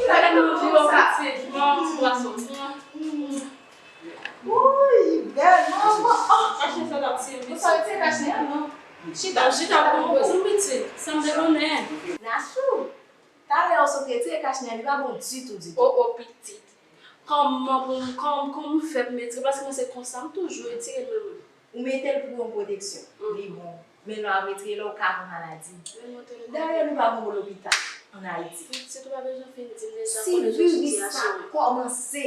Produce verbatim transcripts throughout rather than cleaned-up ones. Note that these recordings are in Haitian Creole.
Gade nan vi w, pitit. Mwen, ti bwa sòti. Uy, bèl manman. Kache sa l ap tiye m. Ou sa retire kach nèy a non. Chita, chita pou mwen, pitit. Sa m te konnen. Nachou, talè ou sot retire kach nèy a, li pa bon ditou, ditou. O, o, pitit. Kòman pou m, kòman, kòman m fè pou m retire? Paske mwen se konsa, m toujou retire l mwen menm. Ou mete l pou yon pwoteksyon. Li bon. Men lè w ap retire, lè w ka pran maladi. Dayè, nou pa bon pou lopital ann Ayiti. Pitit, ou pa bezwen fin di m deja, si konnen jan viris sa sitiyasyon an kòmanse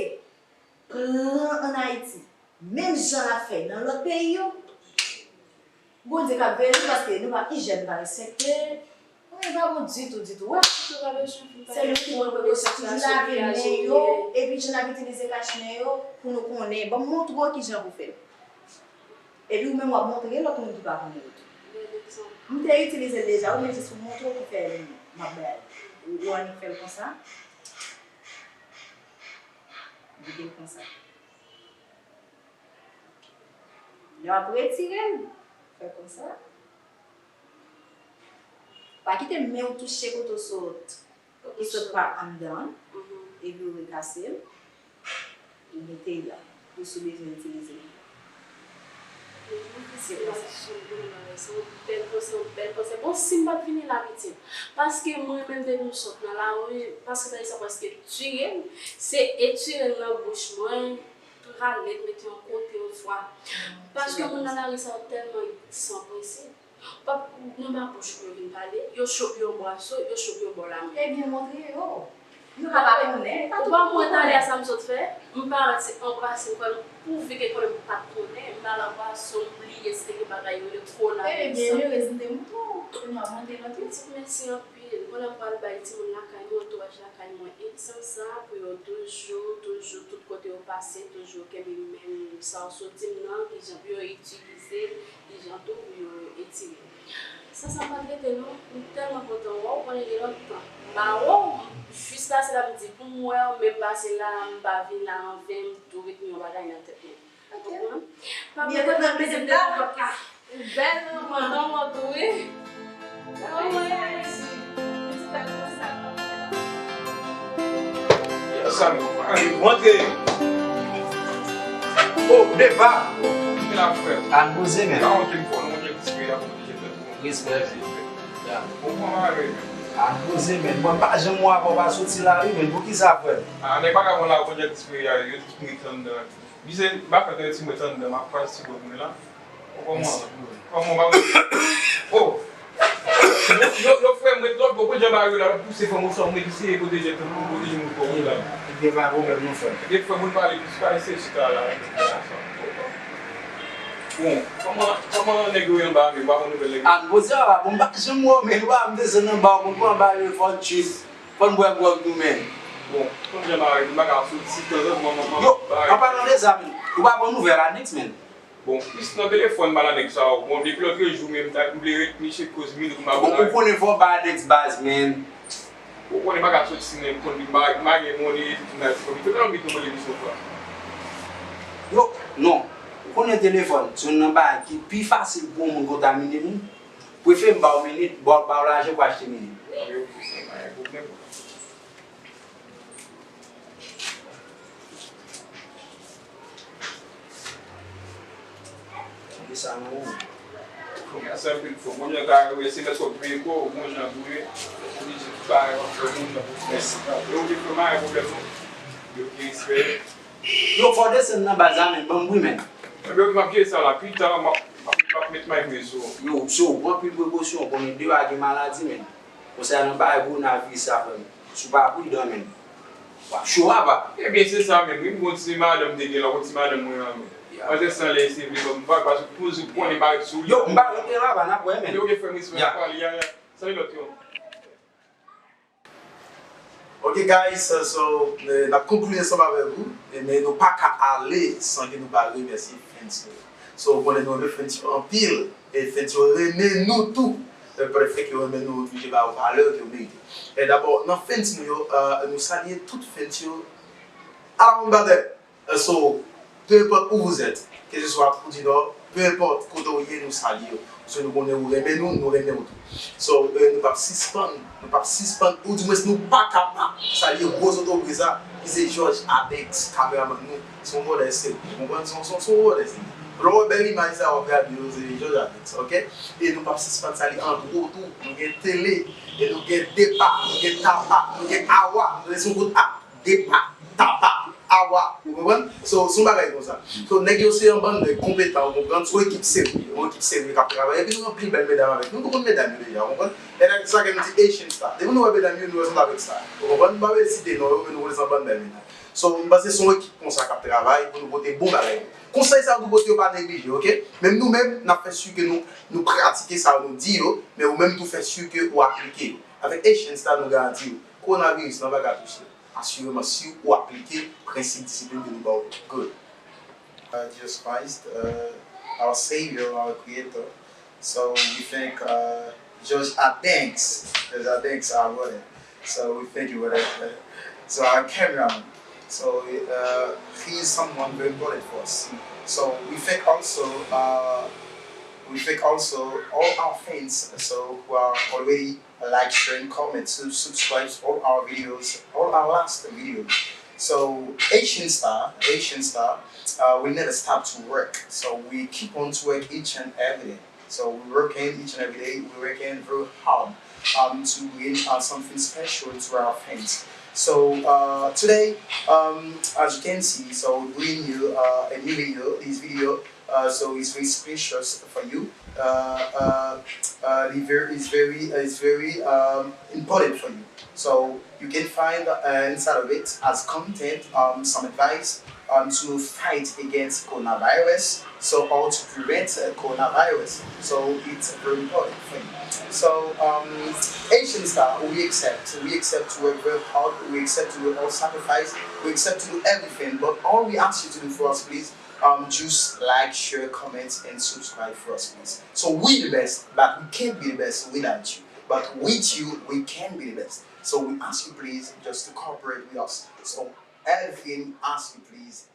pran ann Ayiti, menm jan l ap fè nan lòt peyi yo, Bondye k ap veye nou, paske nou pa ijyèn, nou pa respekte. Anyen pa bon ditou, ditou. Wè, se nou ki pran prekosyon, toujou lave men yo, epi jan n ap itilize kach nen yo, pou nou konnen. Ban m montre w kijan pou fè l. Epi ou menm w ap montre lòt moun ki pa konnen yo tou. M te itilize l deja, wi, men jis pou montre w pou fè m ap bay. Ou, ou annik fè l konsa. Vide l konsa. Lè w ap retire l, fè konsa. Pa kite men w touche kote w sot, ki sot pa anndan an, epi w rekase l, ou mete l la, pou si w bezwen itilize l. Se konsa. Se yon bèl panse, yon bèl panse. Bon, si m pa t vini la, pitit. Paske mwen menm depi m sot nan lari, paske bagay sa prèske tiye m, se etire l nan bouch mwen, rale l, mete yon kote yon fwa. Paske moun nan lari sa yo tèlman san prensip. Pap, nan babouch pou yo vin pale, yo cho pou yon bwason, yo cho pou yon bò lamè. Ebyen, montre yo. Yo ka pa konnen, pa tout moun konnen. Ou pa wè talè a sa m sot fè? M parèt se anbrase m, kwè m pwouve ke konnen m pa t konnen, m ba l anbrase, m bliye si te gen bagay yo rele kola menm san. Ebyen, byenere, m te montre w. Kounye a, montre lòt yo. Pitit, mèsi anpil. Kounye a m pral bay timoun lakay mwen, antouraj lakay mwen, egzanp sa, pou yo toujou, toujou, tout kote yo pase, toujou kenbe menm sa w sot di m nan, kijan pou yo itilize l, kijan tou pou yo etire l. Sa, sa m pa t rete non, m tèlman kontan wè w, konnen gen lontan m pa wè w, jis pase la m di pou m wè w, men m pase la, m pa vin la an ven, m tou ret gen yon bagay nan tèt mwen. Ok. Ou konprann? Pa byen kontan, mezanmi, la. Bèl manman tou, wi. Sa w wè, pitit la konsa. Sa nou, antre. Oh, deba. Ki la frè? Ann poze, men. Pa wont, m fò nou, mwen gen ti frè a, mwen gen ti frè. Respè. Ya. Bon, kòman ale, men? Ann poze, men. Mwen pa janm wè w avan w pa soti lari, men. Poukisa, frè? Ah, nèg pa ka pran la, mwen gen ti frè a, yo tout met anndan. Misye, m pa fè tande ti mwen anndan, m ap pase ti bò mwen la. Kòman? Kòman, pa mwen? Oh! Yo, yo, yo, frè m, ret lòt bò, pran djab a yo la, pouse fanm ou sa, mwen eseye pwoteje tèt mwen, pwoteje moun kò mwen la. Ebyen, pa pwoblèm non, frè m. Ebyen, frè m, moun pale plis, pa eseye chita la. Bon, kòman, kòman nèg yo ye anba a, men, pa bon nouvèl nèg yo? Ah, poze a, bon, m pa janm wè w, men, ou pa m desann anba, ou konprann anba yo, fò n trip. Fò n bwè gwòg nou menm. Bon, kòm jan mari m pa ka soti tanzantan, mwen, mwen, mwen, yo, an palan de sa menm, ou pa pran nouvèl Adex menm? Bon, plis nan telefòn m pa nan nèg sa yo. Bon, depi lòt jou menm, m ta vle ret misye koz minit m pa bon. Bon, ou konnen fò w ba Adex baz menm. Ou konnen m pa ka soti si nèg konn m pa, m pa gen moni, tout moun ap di, tout anvi tonbe lemisyon fwa. Yo, non. Ou konnen telefòn, se youn nan bagay ki pi fasil pou yon moun kontamine moun. Prefere m ba w minit, ba w, ba w lajan pou achte minit. Ok, ok, sa pa gen pwoblèm. Mete sa nan ou. Mèsi anpil, frè. Bon jan ta wè, se lè sòt peye kò, bon jan boule. Oblije tout bagay w ap fè, bon jan pou fè. Mèsi. E ou gen frè, pa gen pwoblèm non. Ok, respè. Yo, fò w desann nan baz la, men, ban m bri, men. Ebyen, ok, m ap jere sa la. Pita, m ap, m ap, m ap met may mwen sou ou. Yo, so, pran anpil prekosyon, konnen deyò a gen maladi, men. Konsènan bagay kowonaviris sa, frè m. Si w pa pridan, men. W ap cho, papa. Ebyen, se sa menm, wi. M gon ti madanm m te gen la, gon ti madanm mwen an, men. Ya. Manzè san lè, se vle, m pa, paske pou di konnen m pa ret sou li. Yo, m pa rentre la, pa n ap wè, men. Yo, ok, frè m, respè, ya, pale, ya, ya. Salut, lòt yo. Ok, guys, so, eh, n ap konkli ansanm avèk ou, eh, men nou pa ka ale san ke nou pa remèsye fans nou yo. So, ou konnen nou renmen fans yo anpil, e fans yo renmen nou tou. Eh, prefè ke yo renmen nou, nou oblije ba yo valè ke yo merite. E dabò, nan fans nou yo, eh, nou salye tout fans yo. Ala moun batè! Eh, so, peu importe où vous êtes, Keseswa Afrique du Nord, peu importe kote w ye, nou salye w. Paske nou konnen ou renmen nou, nou renmen w tou. So, eh, nou p ap sispann, nou p ap sispann, oudimwens nou pa ka pa salye gwo zotobre sa, ki se George Adex, kameramann nou. Se yon vòlè se li, ou konprann? Se yon, se yon, se yon vòlè se li. Lè w wè bèl imaj sa, w ap gade yo, se George Adex, oke? E nou p ap sispann salye Andro tou, nou gen Tele, e nou gen Depa, nou gen Tapa, nou gen Awa, nou se yon kout A. Depa, Tapa, Awa, ou konprann? So, se yon bagay konsa. So, nèg yo se yon bann nèg konpetan, ou konprann? Se yon ekip serye, yon ekip serye k ap travay. Epi nou gen anpil bèl medam avèk nou. Nou konn medam yo deja, ou konprann? E sa ke m di Asian Star. Depi nou wè medam yo, nou wè se yon bagay star. Ou konprann? M pa vle site non yo, men nou konnen se yon bann bèl medam. So, m panse se yon ekip konsa k ap travay pou nou pote bon bagay. Konsèy sa nou pote yo pa neglije, oke? Menm nou menm, n ap fè si ke nou, nou pratike sa nou di yo, men ou menm tou fè si ke ou aplike yo. Avèk Asian Star, nou garanti yo, kowonaviris lan pa ka touche. Asireman, si ou aplike prensip disiplin ke nou ba w yo. Good. Uh, Jesus Christ, uh, our Savior, our Creator. So we thank uh, George Adanks. George Adanks, our brother. So we thank you for that. So our cameraman. So uh, he is someone very important for us. So we thank also uh, we thank also all our fans. So who are already like, share, and comment, sub- subscribe to all our videos, all our last videos. So Asian Star, Asian Star, uh, will never stop to work. So we keep on to work each and every day. So we working each and every day. We working very hard um, to bring uh, something special to our fans. So uh, today, um, as you can see, so we bring you uh, a new video. This video uh, so it's very special for you. Uh, uh, uh, it's very, it's very, uh, it's very um, important for you. So you can find uh, inside of it as content um, some advice um, to fight against coronavirus, so how to prevent uh, coronavirus. So it's very important for you. So um, Asian Star, we accept, we accept to work very hard, we accept to do all sacrifice, we accept to do everything, but all we ask you to do for us, please, um, just like, share, comment, and subscribe for us, please. So we the best, but we can't be the best without you. But with you, we can be the best. So we ask you, please, just to cooperate with us. So everything, ask you, please,